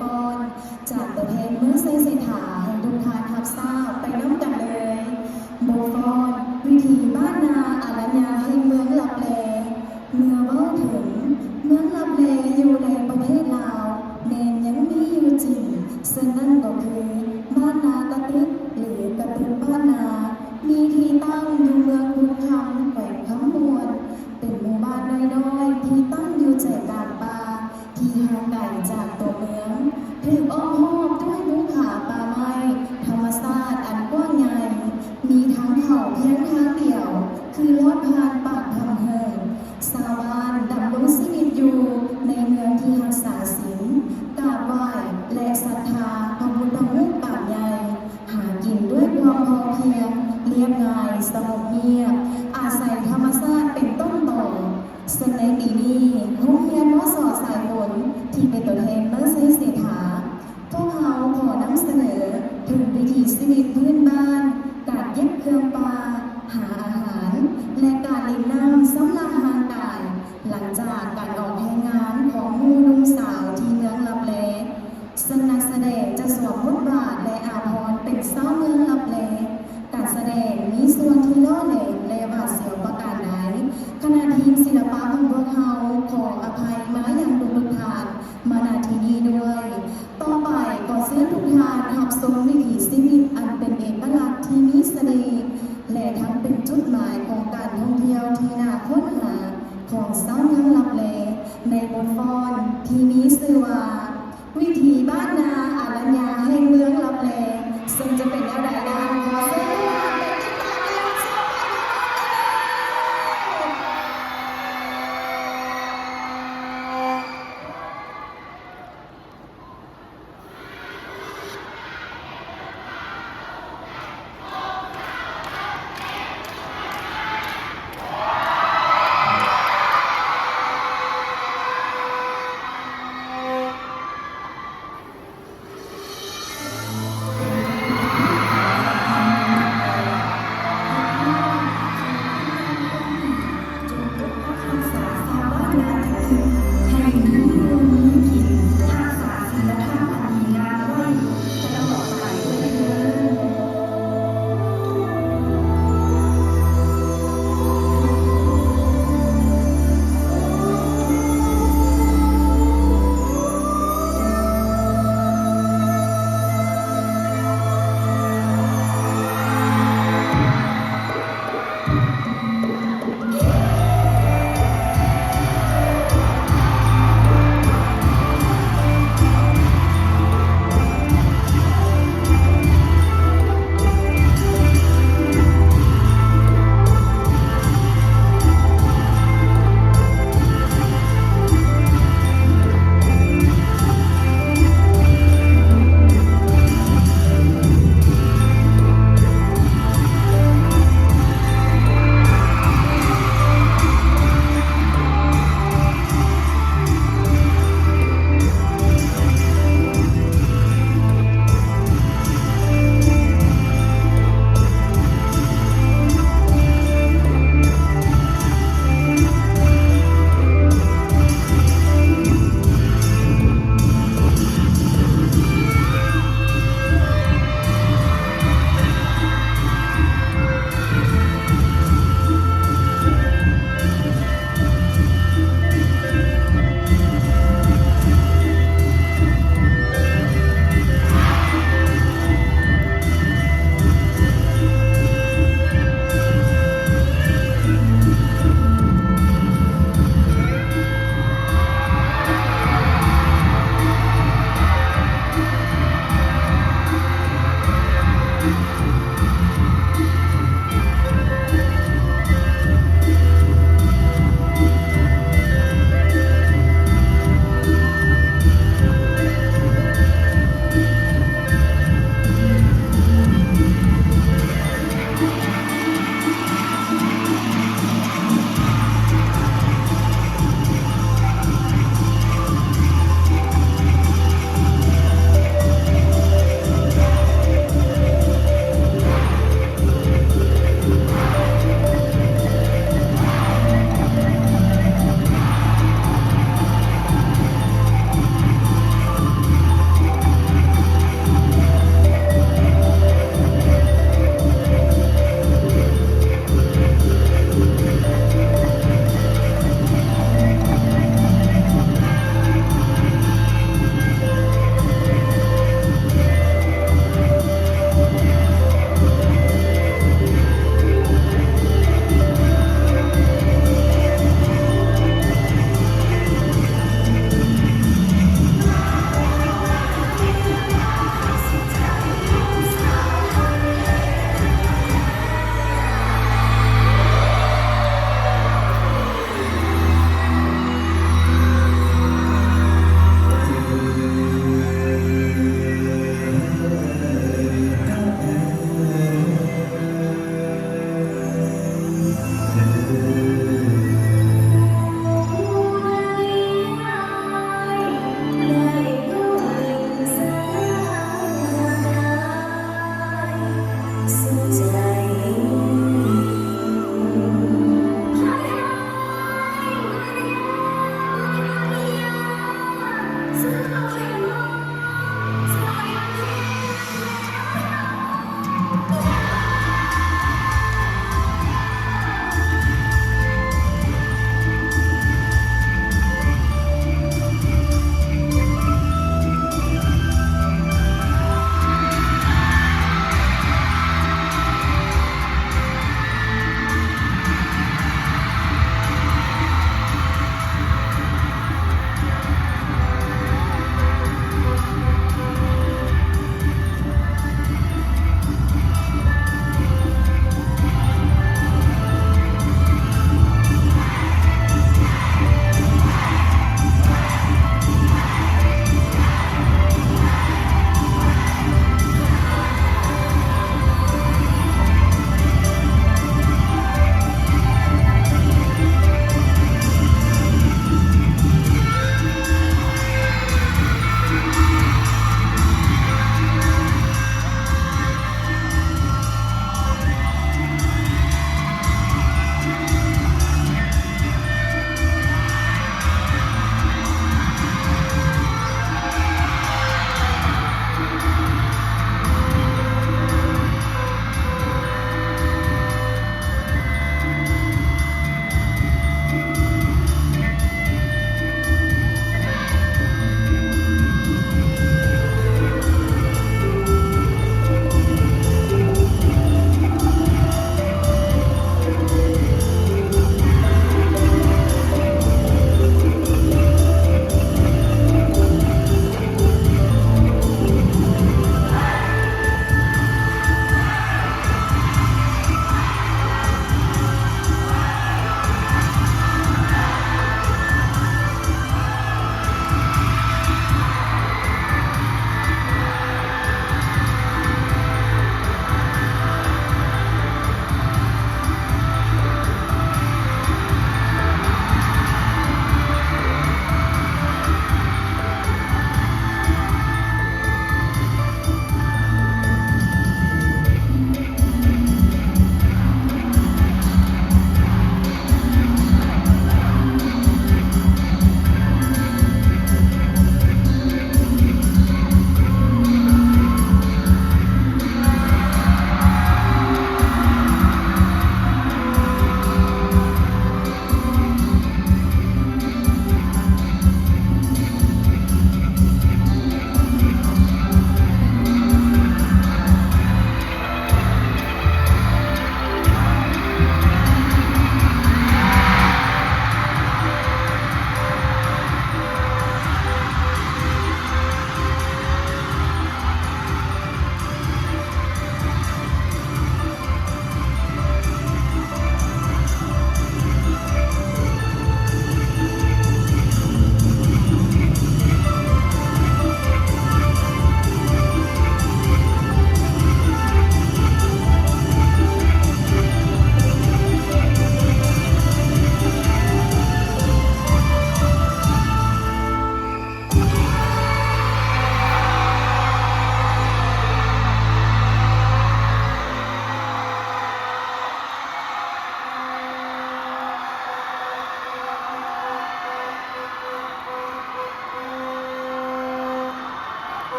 ຟ້ອນຈາກຕົວແທນເມືອງໄຊເສດຖາ ໃຫ້ທຸກທ່ານຮັບຊາບໄປນຳກັນເລີຍ. ບົດຟ້ອນ ວິຖີບ້ານນາອາລັນຍາແຫ່ງເມືອງລັບແລ. ເມື່ອເວົ້າເຖິງເມືອງລັບແລຢູ່ໃນປະເທດລາວ ແມ່ນຍັງມີຢູ່ຈິງ, ເຊິ່ງນັ້ນກໍຄືບ້ານນາກະຕຶກ ຫຼື ກະຕຶກບ້ານນາ, ມີທີ່ຕັ້ງຢູ່ເມືອງພຸນຄຳ ແຂວງຄຳມ່ວນ, ເປັນໝູ່ບ້ານນ້ອຍໆທີ່ຕັ້ງຢູ່ໃຈກາງປ່າ ທີ່ຫ່າງໄກຈາກຕົວເມືອງ, ຖືກອ້ອມຮອບດ້ວຍພູຜາປ່າໄມ້ ທຳມະຊາດອັນກວ້າງໃຫຍ່, ມີທາງເຂົ້າພຽງທາງດຽວ ຄືລອດຜ່ານປາກຖ້ຳເຫີງ. ຊາວບ້ານດຳລົງຊີວິດຢູ່ໃນເມືອງທີ່ຮັກສາສິນ, ກາບໄຫວ້ ແລະ ສັດທາພະພຸດທະຮູບປາງໃຫຍ່, ຫາກິນດ້ວຍຄວາມພໍພຽງ, ລຽບງ່າຍ, ສະຫງົບງຽບ, ອາໄສທຳມະຊາດເປັນຕົ້ນຕໍ. ເຊິ່ງໃນປີນີ້ ໂຮງຮຽນ ມສ ສາຍຝົນ ທີ່ເປັນຕົວແທນເມືອງໄຊເສດຖາ, ພວກເຮົາຂໍນຳສະເໜີເຖິງວິຖີຊີວິດພື້ນບ້ານ, ການເກັບເຄື່ອງປ່າ, ຫາອາຫານ ແລະ ການຫຼິ້ນນ້ຳຊຳລະຮ່າງກາຍ ຫຼັງຈາກການອອກແຮງງານຂອງໝູ່ໜຸ່ມສາວທີ່ເມືອງລັບແລ. ເຊິ່ງນັກສະແດງຈະສວມບົດບາດ ແລະ ອາພອນເປັນຊາວເມືອງລັບແລ, ການສະແດງມີສ່ວນທີ່ຫຼໍ່ແຫຼມ ແລະ ຫວາດສຽວປະການໃດ, ຄະນະທີມສິລະປະຂອງພວກເຮົາຂໍອະໄພມາຍັງທຸກໆທ່ານ ມາ ນະ ທີ່ນີ້ດ້ວຍ. ຕໍ່ໄປ ຂໍເຊີນທຸກທ່ານຮັບຊົມວິຖີຊີວິດອັນເປັນເອກະລັກທີ່ມີສະເໜ່ຫ ແລະ ທັງເປັນຈຸດໝາຍຂອງການທ່ອງທ່ຽວທີ່ໜ້າຄົ້ນຫາຂອງຊາວເມືອງລັບແລ ໃນບົດຟ້ອນທີ່ມີຊື່ວ່າ ວິຖີບ້ານນາອາລັນຍາແຫ່ງເມືອງລັບແລ ເຊິ່ງຈະ